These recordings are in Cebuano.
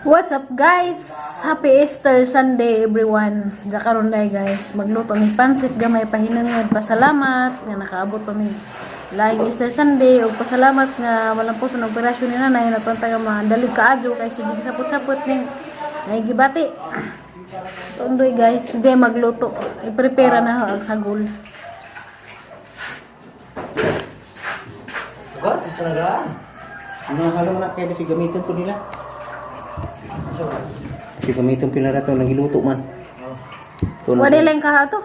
What's up, guys? Happy Easter Sunday, everyone. Diya karon day, guys. Magluto mig pansit gamay pahinungod. Pasalamat nga nakaabot pa mig laing Easter Sunday ug pasalamat nga walang puso ng operasyon ni nanay natunta nga madalig kaadyo kay sige sapot-sapot ning naigibati. So undoy, guys, di magluto. I-prepare na ho ang sagol. Ugat, isa na daan. Ano halo na kaya kasi gamitin po nila. Kasi gamitin pila na ito, nagiluto man. Ito na. Wala lang kaha to.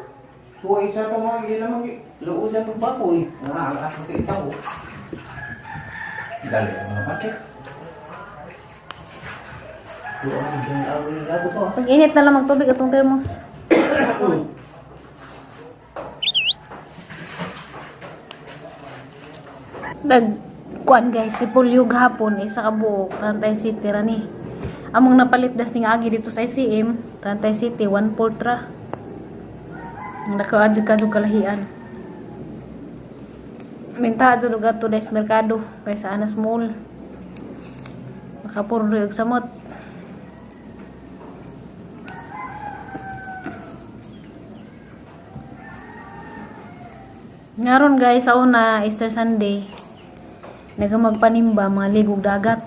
Tuwa isa ito mga ilan mag luod na itong baboy. Ah, ang aking kita ko. Dali ang mga patik. Tuwa ang ang lago pa. Pag init na lang magtubig atong thermos. Nag kuan, guys, repolyo gahapon isa ka buok Tantay City ra ni. Among napalit das ning agi dito sa ICM, Tantay City 1/4 ra. Ang nakaadyo kadto kalahian. Minta adyo lugar to des merkado kay sa Anas Mall. Makapurlo og samot. Ngaron, guys, sa una, Easter Sunday, nagamagpanimba mga ligog dagat.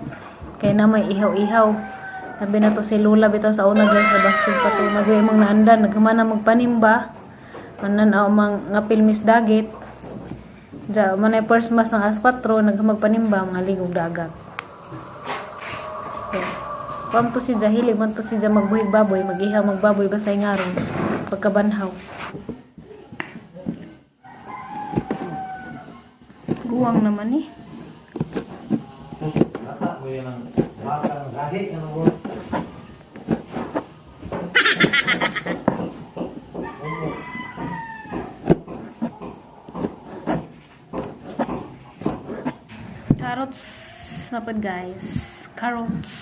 Kaya na may ihaw-ihaw. Sabi na to si Lola bitaw sa una, guys, sa basket pa to. Magay mang naandan, naghamana magpanimba. Manan aw mang nga pilmis dagit. Ja, manay first mass ng alas 4, naghamagpanimba mga ligog dagat. Okay. Pam to si Jahilig, man to si Ja magbuhig baboy, mag-ihaw magbaboy basta ngaron pagkabanhaw. Guwang naman eh. Lata ko yan ang baka ng gahi. Ano mo? Carrots na pod, guys. Carrots.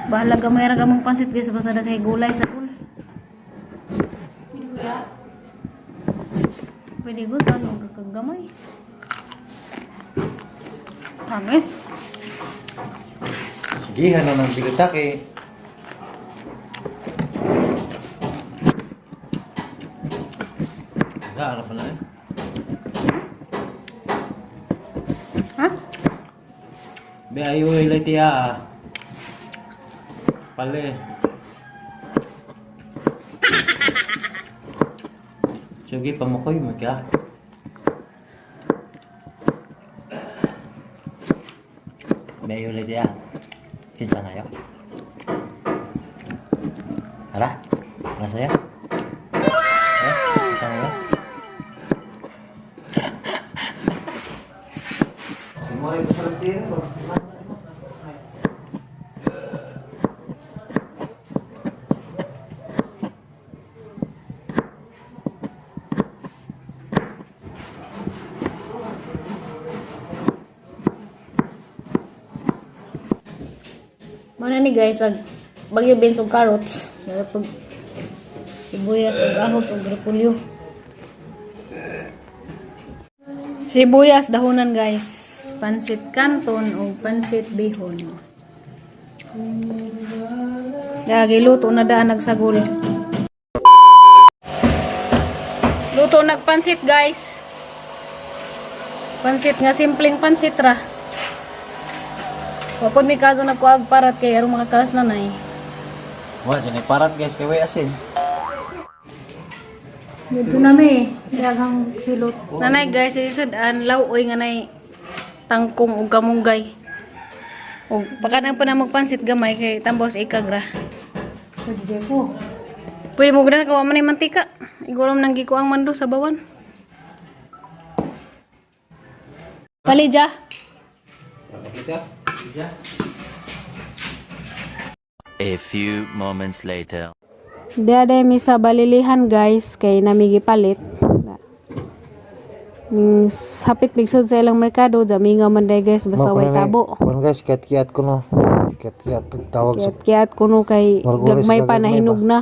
Bahala gamay ra gamong pansit, guys, basta daghay gulay sa gul. Pwede gud ano kagamay. Tamis. Sigihan na ng bigatak eh. Gaano pa na eh. Ha? Be ayo ilay tiya ah. Pale. Sige, pamukoy mo ka. Be ayo ilay tiya. Kinsa na yo? Ara? Masaya? Eh, kinsa na yo? Semua itu seperti ini. Mana ni, guys, ag bagyo beans og carrots. Dara pag sibuyas og ahos og repolyo. Sibuyas dahunan, guys. Pansit canton o pansit bihon. Lagi luto na daan nagsagol. Luto nagpansit, guys. Pansit nga simpleng pansit ra. Wapod mi kaso nagkuag parat kay aron makakalas nanay. Wah, dyan ay parat, guys, kay way asin. Dito na mi, daghang silot. Nanay, guys, isad an law-oy nga nay tangkong ug kamunggay. Ug pakanang pa na magpansit gamay kay tambos ikagra. Pwede ko. Pwede mo gud kawa man ay mantika. Igurom nang gikuang mando sa bawan. Palija. Kita? A few moments later. Diada mi sa balilihan, guys, kay nami gipalit. Ning sapit migsud sa ilang merkado, dami nga man day, guys, basta way tabo. Kuno guys, kiat-kiat ko no. Kiat-kiat tawag sa Kiat-kiat kuno kay Margulis gagmay pa gagmay na hinog na.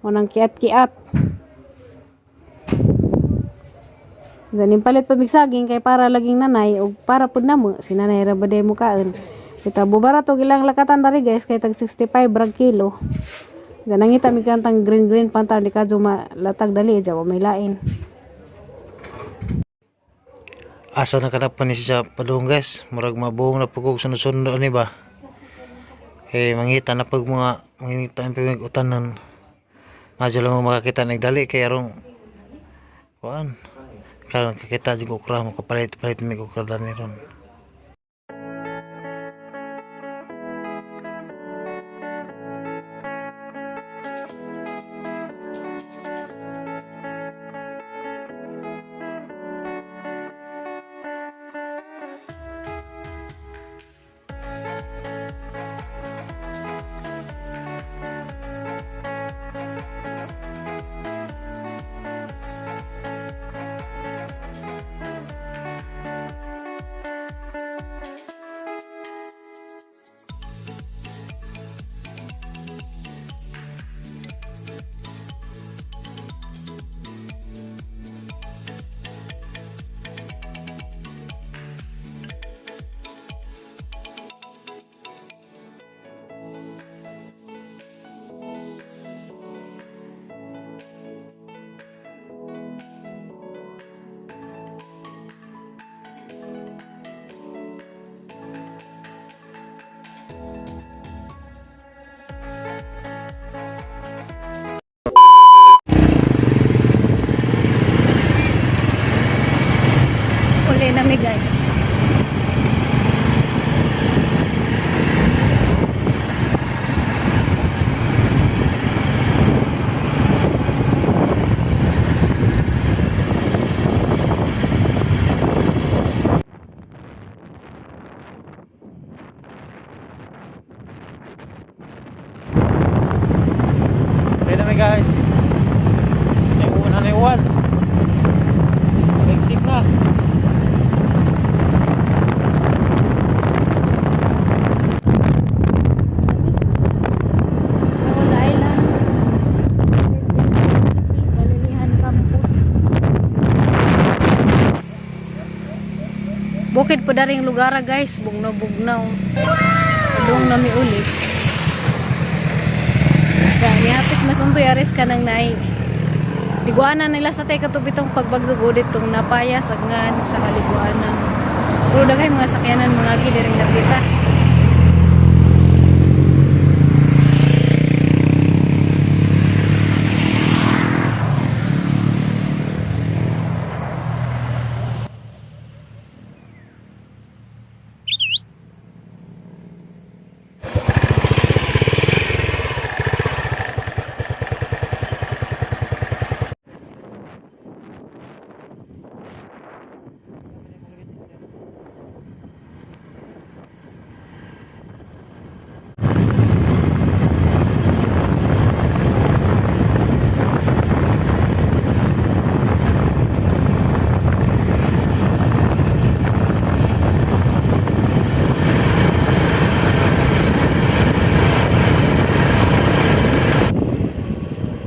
Unang kiat-kiat. Zanin palit pa mig saging kay para laging nanay og para pud namo si nanay ra ba day mukaon. Kita bubara to gilang lakatan dari guys kay tag 65 brag kilo. Ganangita mi kantang green green pantan di kadyo malatag dali jawa may lain. Asa na kanapa ni siya padung guys. Murag mabuhong na pagkog sunod-sunod ani ba. Eh mangita na pag mga mangita ang pag utanan. Madyo lang mo makakita nagdali kay arong kuan. Karon kakita jud okra mo kapalit-palit mi okra dani ron. Uli na mi guys. Ready na mi guys. Naiwan na naiwan. Legsik na. Rhode Island University, Balilihan Campus. Bukid po daring lugar guys, bugnaw-bugnaw. Adong nami uli. Gani hapit mas untoy aris ka nang nai. Liguanan nila sa teka tubitong pagbagdugo ditong napaya sagngan sa kaliguanan. Pero daghay mga sakyanan mga gidiring napita.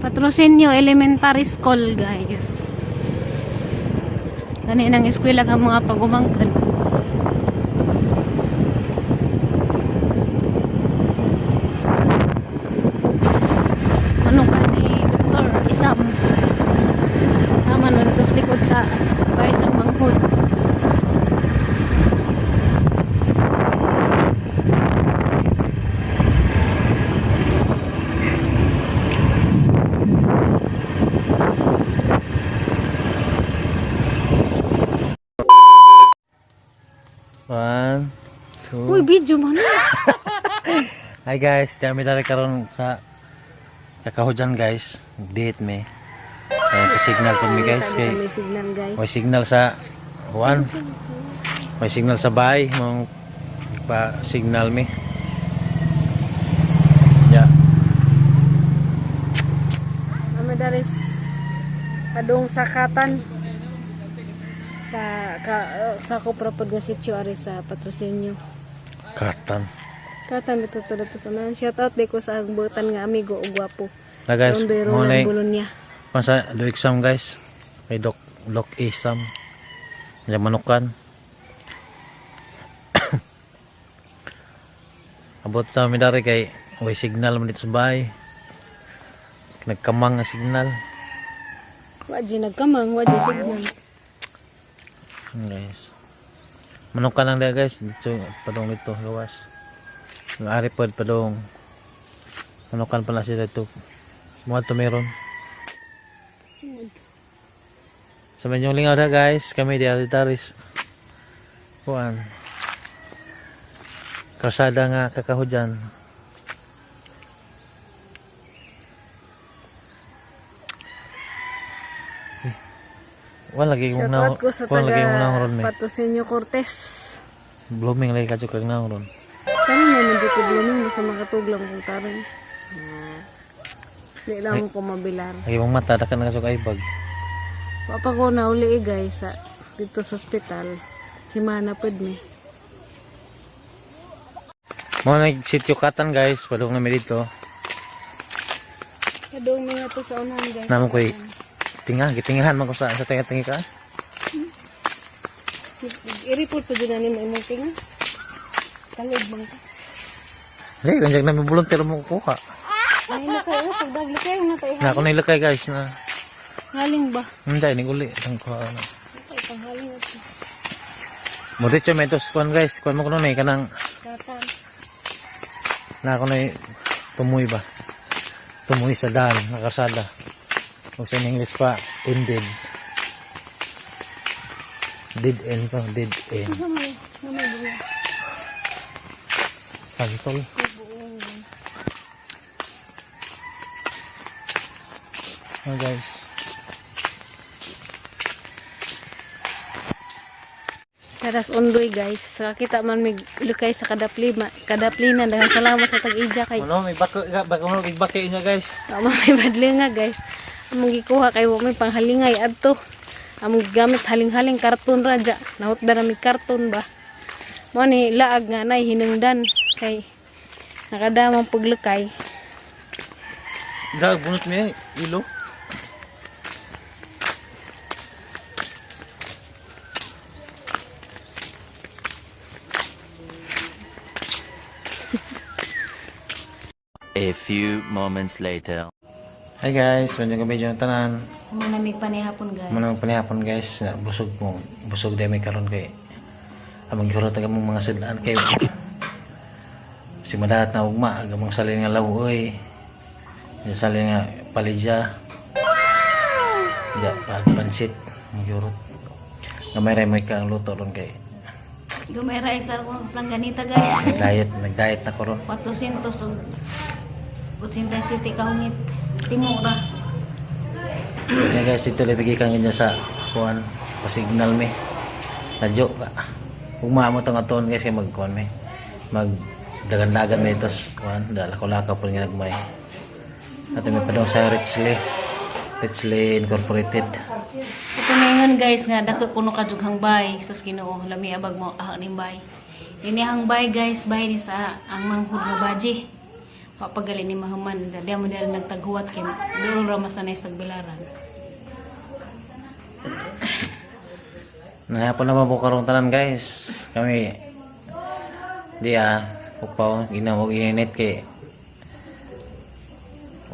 Patrocinio Elementary School, guys. Gani nang eskwela nga mga pagumangkon. Ano ka ni Dr. Isam? Tama na dito sa likod sa bahay sa manghod. One, two. Uy, video man na. Hi guys, dami dali karon sa kakahujan guys. Date me. Kaya signal po mi guys kay May signal, guys. may signal sa Juan. May signal sa bahay, mong pa signal mi. Yeah. Mama Daris, adong sakatan sa ka, sa ko propod nga sitio ari sa patrosinyo. Katan. Katan dito to dito sa nan. Shout out di ko sa agbutan nga amigo og gwapo. Na guys, Undoy mo Roland na Bolonya. masa do exam guys. May dok lok exam. Ya manukan. Abot na mi dari kay way signal man dito sa bahay. Nagkamang ang signal. Wa di nagkamang, wa di signal. Guys. Manok ka lang dahil guys. Dito, padong dito, gawas. Ang ari pod padong. Manukan pala sila dito. Mga to meron. Sa medyong lingaw na guys, kami di Alitaris. Kuan. Kalsada nga kakahudyan. Eh, wala lagi mong Shout na out ko sa wala lagi mong taga naong ron may. Patrocinio Cortez. Blooming lagi kadyo kag naong ron. Karon na man dito blooming basta makatuglang kung taron. Di lang ko mabilar. Lagi mong mata dakan na kasok ay bag. Wa pa ko nauli eh, guys sa dito sa ospital. Simana pud mi. Mo na sitio katan guys, padung na mi dito. Kadong mi to sa unahan guys. Namo koy tinga, gitingahan man ko sa tinga-tinga ka. I-report pa dyan na nimo imong tinga. Kalig bang ka? Hindi, kung na may volunteer mo kukuha. Ay na kayo pagdag likay na tayo. Na ako nilakay guys na. Haling ba? Hindi, ni uli. Ang kuha na. Ay panghaling ito. Mo dito may tos kuan guys, kuan mo kuno na kanang Katan. na ako na tumoy ba. Tumoy sa daan, na kalsada. Kung sa English pa, ended. Dead end pa, dead end. Ano man? Ano man? Santol. Oh guys. Taras undoy guys. Kita man mig lukay sa kadaplima, kadaplina daghang salamat sa tag-ija kay. Ano, may bako, bako mo baki niya guys. Tama may badli nga guys. Among gikuha kay wa may panghalingay adto. Among gigamit haling-haling karton ra dya. Nahutda na may karton ba. Mo ni laag nga nay hinungdan kay nakadamang paglukay. Dag bunot mi ilo. A few moments later. Hi guys, medyo gabi dyan ang tanan. Manamig pa ni hapon guys. Manang panihapon guys, na busog mo, busog dahil may karon kay amang gihurot ang among mga sidlaan kay si madahat na ugma ang among salin nga law oy. Yung salin nga palidya. Ja, pag pansit ang gihurot. Gamay ra may kang luto ron kay Gamay ra isar ko ng plangganita guys. nag-diet, nag-diet na ko ron. 400 og 87 kahungit. Timo ra. Kaya guys, dito libigay kang ganyan sa kuan, pasignal mi. Radyo ka. Ugma mo tong aton guys kay magkuan mi. Mag dagan-dagan mi ito kuan, dala ko lakaw po nga nagmay. At may pa daw sa Richley. Richley Incorporated. Ito na ingon guys nga dako kuno ka jughang bay sa Ginoo lami abag mo ah ning bay. Ini hang bay guys bay ni sa ang manghud nga baji. Papagali ni mahuman dali mo diri nagtaghuwat kay dool ra mas nanay sa tagbilaran. Nahapon naman po karong tanan guys. Kami di ah upaw ginawag init kay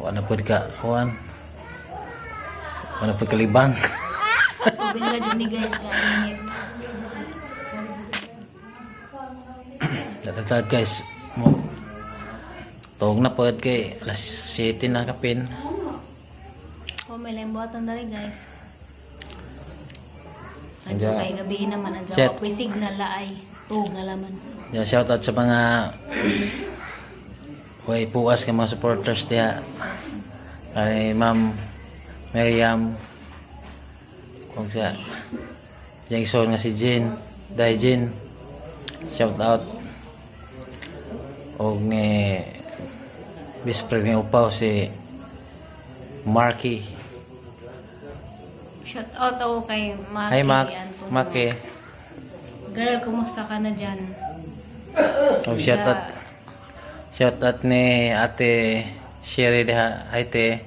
wala pud ka kuan. Wala pud kalibang. Ubin ra jud ni guys nga init. Natatawad guys mo tuog na pod kay alas 7 na kapin. Oh, may laing buhaton dali guys. Adyo Adyo. kay gabi naman adyo Chat. apoy signal laay tuog na laman. Yeah, shout out sa mga way puwas kay mga supporters diha. Kay Ma'am Miriam kung sa Jackson nga si Jean, Dai Jean. Shout out og ni Best ni Upaw si Marky. Shout out ako kay Maki. Hi Mac, Antonio. Maki. Girl, kumusta ka na dyan? Og shout out shout out ni Ate Sherry diha. Hi te.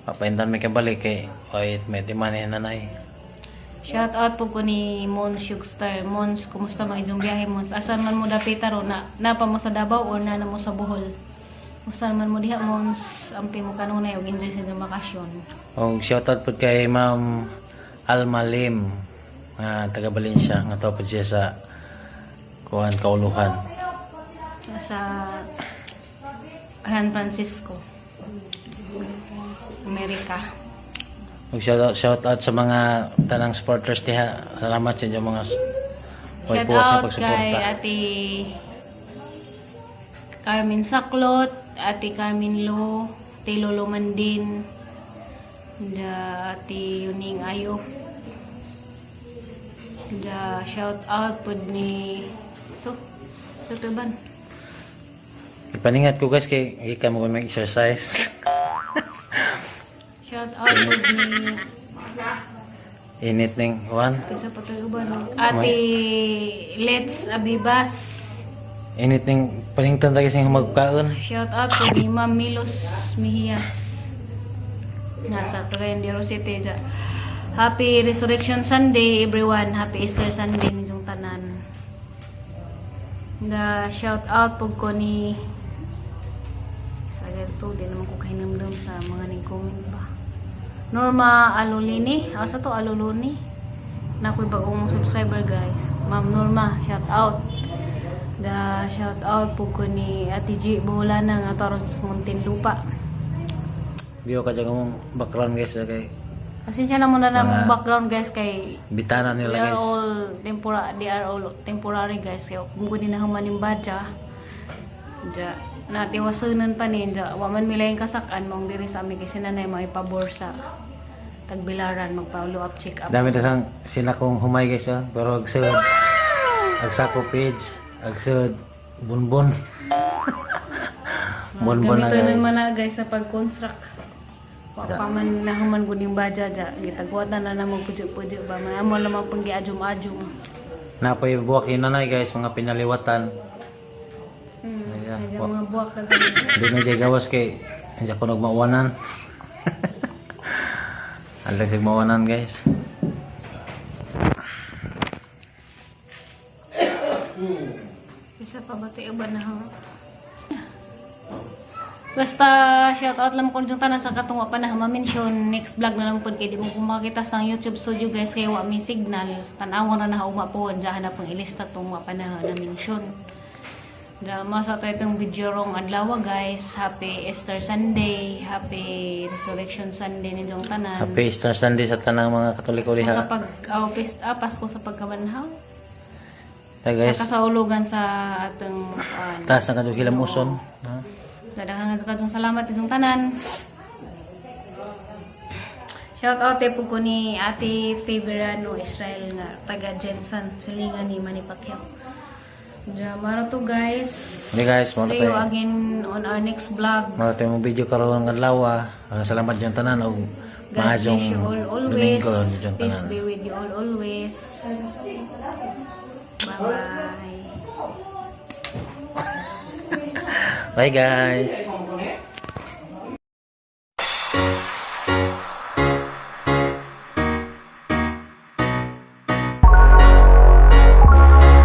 Papaindan may kabalik kay oy may timan ni nanay. Shout out po ko ni Mons Sugstar. Mons, kumusta mga inyong biyahe, Mons? Asan man mo dapita ro na napa mo sa Davao or na mo sa Bohol? Kumusta man mo diha, Mons? Ampi mo kanunay ug enjoy sa inyong bakasyon. Og shoutout po kay Ma'am Alma Lim nga taga Valencia nga to po siya sa kuan kauluhan. Sa San Francisco, Amerika. Og shoutout sa mga tanang supporters diha. Salamat sa inyong mga way Shout puwas sa out kay pagsuporta. Ate Carmen Saklot, Ate Carmen Lo, Ate Lolo Mandin, da Ate Yuning Ayop. Da shout out pod ni so to ban. Ipaningat ko guys kay gikan mo may exercise. Shout out pod ni Init ning kuan. kinsa pa to uban Ate Let's Abibas. Init ning paningtan ta guys ning magkaon. Shout out to ni Ma'am Milos Mejias. Nasa Cagayan de Oro City. Happy Resurrection Sunday, everyone. Happy Easter Sunday ninyong tanan. Da shout out pug ko ni sa ganito, di naman ko kahinamdam sa mga ning comment ba. Norma Alolini, asa to Aloloni? Na ako'y bagong subscriber, guys. Ma'am Norma, shout out. Da shout out po ko ni Ate G Bulana nga taron sa Muntinlupa. Biyo ka dyan mong background guys kay Pasensya na muna na Mga mong background, guys, kay bitana we nila are guys. all tempora they are all temporary, guys, kay kung guni na human yung badya ja natiwasunan pa ni ja wa man mila yung kasakan mong diri sa amin kasi nanay mo ipabor sa tagbilaran magpa-follow up check up. Dami na sila kong humay guys oh. Pero agsud agsako page, agsud bunbon. Bunbon na Gamito guys. naman na guys sa pag-construct. Wa pa man nahuman gud yung badya ja gitagwat na na namo pudyo-pudyo ba man amo lamang pang giajum-ajum. Napoy buwak yun nanay guys, mga pinaliwatan. Ayan, Medyo mga buwak ka ganun. Hindi na dyan gawas kay hindi ako nagmawanan. Alag nagmawanan guys. Isa pa ba tayo ba na ha? Basta shout out lang ko dyan tanan sa katong wa pa na ma-mention, next vlog na lang po kay di mo kung makita sa YouTube studio, guys, kay wa may signal tan-awa na na uma po diyan na pang ilista tong wa pa na na-mention. Da masa tayo itong video rong adlaw, guys. Happy Easter Sunday, Happy Resurrection Sunday ninyong tanan. Happy Easter Sunday sa tanang mga Katoliko Pasko diha. sa pag oh, Pasko sa pagkabanhaw. Ta guys, Sa kasaulugan sa atong taas na kadto hilam uson. Ha? Daghang kadtong salamat itong tanan. Shout out po ko ni Ate Faberano Israel nga taga Jensen, silingan ni Manny Pacquiao. Diya, maro to, guys. Okay guys, mao na See you tayo. again on our next vlog. Mao tayo mong video karon nga adlaw. Ah. Salamat dyan tanan og God bless maayong you all always. Domingo dyan Peace tanan. be with you all always. Bye-bye. Bye guys.